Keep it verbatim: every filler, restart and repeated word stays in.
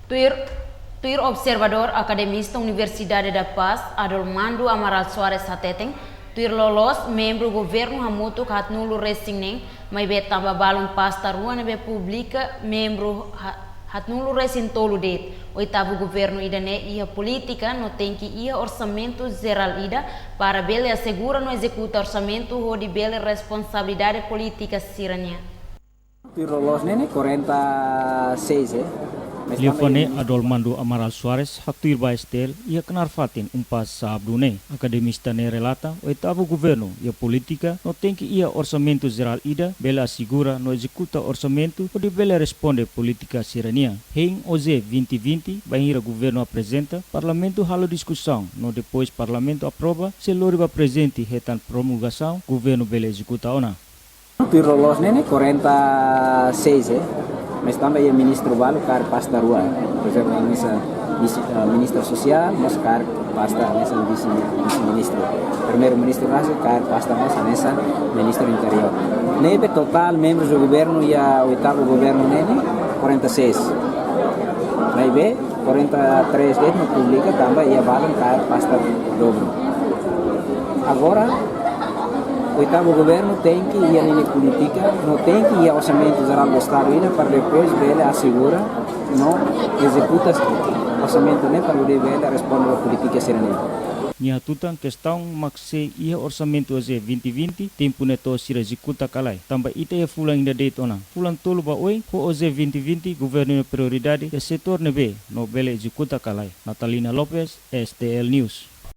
Tuir, tuir observadór, akademista Universidade da Paz, Adolmando Amaral Soares hateten, tuir loloos membru governu hamutuk haatnulu resin neen, maibé tanba balun pasta rua ne'ebé publika membru ha-, haatnulu resin tolu de'it. Oitavu governu ida-ne'e iha polítika no tenke iha orsamentu jerál ida para bele asegura no ezekuta orsamentu hodi bele responsabilidade polítika sira-nian. Tuir loloos ne'e ne'e quarenta e seis, eh. Liafuan ne'e Adolmando Amaral Soares haktuir ba S T L iha knaar fatin Unpaz sábadu ne'e. Akademista ne'e relata, oitavu governu iha polítika no tenke iha orsamentu jerál ida bele asegura no ezekuta orsamentu hodi bele responde polítika sira-nian. Hein OJE vinte vinte, bainhira governu aprezenta, parlamentu halo diskusaun no depois parlamentu aprova, sei lori ba prezidente hetan promulgasaun, governu bele ezekuta ona. Tuir loloos ne'e ne'e quarenta e seis, eh. Mas tanba iha ministru balu kaer pasta rua. Por ezemplu, hanesan vise, eh, ministru sosiál, mós kaer pasta hanesan vise, vise-ministru. Primeiru-ministru rasik kaer pasta mós hanesan ministru interiór. Ne'ebé totál membrus do governu iha oitavu governu ne'e ne'e quarenta e seis. Maibé quarenta e três de'it mak publika tanba iha balun kaer pasta dobru. Agora, oitavu governu tenke iha ninia polítika, no tenke iha orsamentu jerál do Estadu ida para depois bele asegura no ezekuta orsamentu ne'e para bele responde ba polítika sira-ne'e. Nia hatutan kestaun mak sei iha orsamentu OJE vinte vinte, tempu ne'e to'o sira ezekuta ka lae. Tanba ita iha fulan ida de'it ona. Fulan tolu ba oin, ho OJE vinte vinte, governu nia prioridade iha setór ne'ebé no bele ezekuta ka lae. Natalina Lopes, S T L News.